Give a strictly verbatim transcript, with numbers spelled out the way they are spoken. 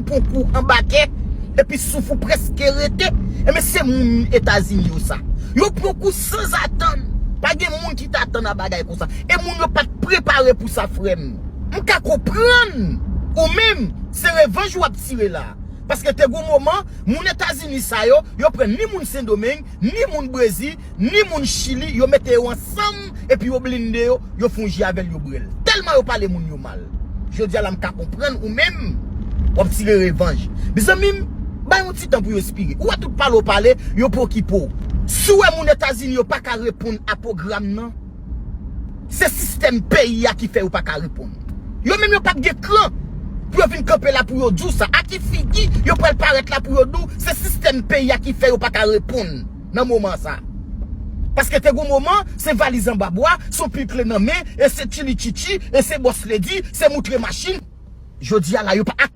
pran kou anba kè, epi souf ou prèske rete. Ebyen, se moun Etazini yo sa. Yo pran kou sanzatann. Pa gen moun ki t atann a bagay konsa. E moun yo pa t prepare pou sa, frè m. M ka konprann ou menm, se revanj w ap tire la. Paske te gon moman, moun Etazini sa yo, yo pran ni moun Sendomeng, ni moun Brezil, ni moun Chili, yo mete yo ansanm, epi yo blende yo, yo fè yon ji avè l, yo bwè l. Tèlman yo pale moun yo mal. Jodi a la, m ka konprann ou menm, w ap tire revanj. Mezanmi, bay yon ti tan pou yo espire. Ou wè tout pale w pale, yo pa okipe w. Si w wè moun Etazini yo pa ka reponn a pwogram nan, se sistèm peyi a ki fè yo pa ka reponn. Yo menm yo pa t gen kran pou yo vin kanpe la pou yo di w sa. A ki figi yo pral parèt la pou yo di w se sistèm peyi a ki fè yo pa ka reponn nan moman sa? Paske te gon moman, se valiz anba bwa, se yon pil kle nan men, e se tchili tchitchi, e se bòs ledi, se moutre machin. Jodi a la, yo pa, a ki